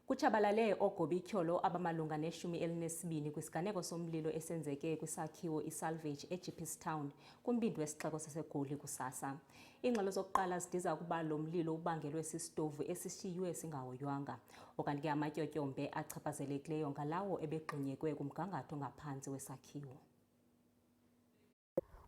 Kutshabalale oogobityholo abamalunga neshumi elinesibini kwisiganeko somlilo esenzeke kwisakhiwo iSalvage eJeppestown kumbindi wesixeko saseGoli kusasa. Iingxelo zokuqala zidiza ukuba lo mlilo ubangelwe sisitovu esishiywe singahoywanga. Okanti ke amatyotyombe achaphazelekileyo ngalawo ebegxunyekwe kumgangatho ongaphantsi wesakhiwo.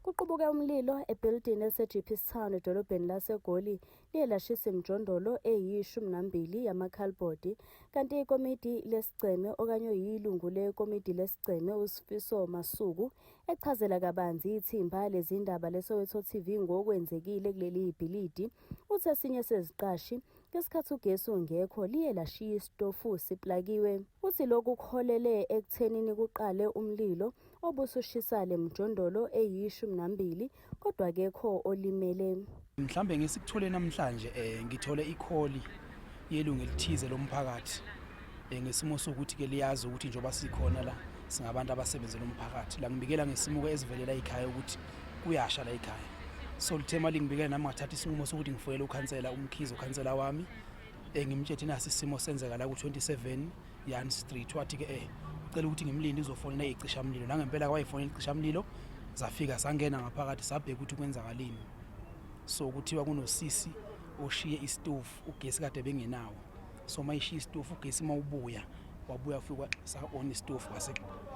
Kuqubuke umlilo ebhilidini eliseJeppestown edolobheni laseGoli liye lashisa imijondolo eyi-12 yamakhalibhodi kanti ikomidi lesigceme okanye oyilungu lekomidi lesigceme uSifiso Masuku echazela kabanzi ithimba lezindaba leSoweto TV ngokwenzekile kuleli bhilidi uthe esinye seziqashi ngesikhathi ugesi ungekho liye lashiya isitofu siplakiwe. Uthi lokhu kuholele ekuthenini kuqale umlilo obusushisa le mjondolo eyi-12 kodwa akekho olimele. Mhlambe ngisikuthole namhlanje ngithole ikholi yelungu elithize lomphakathi ngesimo sokuthi ke liyazi ukuthi njengoba sikhona la singabantu abasebenzela umphakathi la ngibikela ngesimo ke esivelela ekhaya ukuthi kuyasha la ekhaya so lithe mali ngibikela nami ngathatha isinqumo sokuthi ngifonele ukhansela uMkhize ukhansela wami ngimtshele nasi isimo senzeka la ku-27 Yan Street wathi ke ucela ukuthi ngimlinde uzofonela icishamlilo nangempela wayifonela icishamlilo zafika sangena ngaphakathi sabheka ukuthi kwenzakalini so kuthiwa kunosisi oshiye isitofu ugesi kade bengenawo so mayishiya isitofu ugesi mawubuya wabuya fika sa on isitofu kwase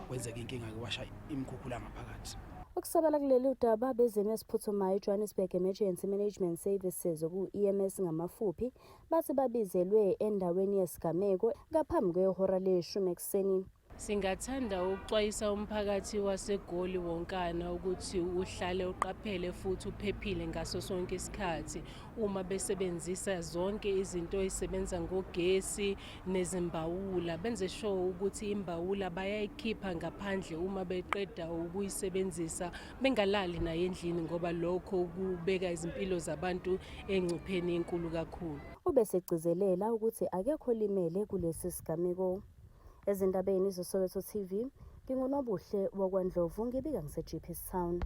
kwenzeka inkinga ke washa imikhukhula ngaphakathi. Ukusabela kuleli daba bezimo eziphuthumayo iJohannesburg Emergency Management Services oku-EMS ngamafuphi bathi babizelwe endaweni yesigameko ngaphambi kwehora leshumi ekuseni. Singathanda ukuxwayisa umphakathi waseGoli wonkana ukuthi uhlale uqaphele futhi uphephile ngaso sonke isikhathi uma besebenzisa zonke izinto ezisebenza ngogesi nezimbawula benze sure ukuthi imbawula bayayikhipha ngaphandle uma beqeda ukuyisebenzisa bengalali nayo endlini ngoba lokho kubeka izimpilo zabantu engcupheni enkulu kakhulu. Ubesegcizelela ukuthi akekho olimele kulesi sigameko. Ezindabeni zeSoweto TV, nginguNobuhle wakwaNdlovu ngibika ngiseJeppestown.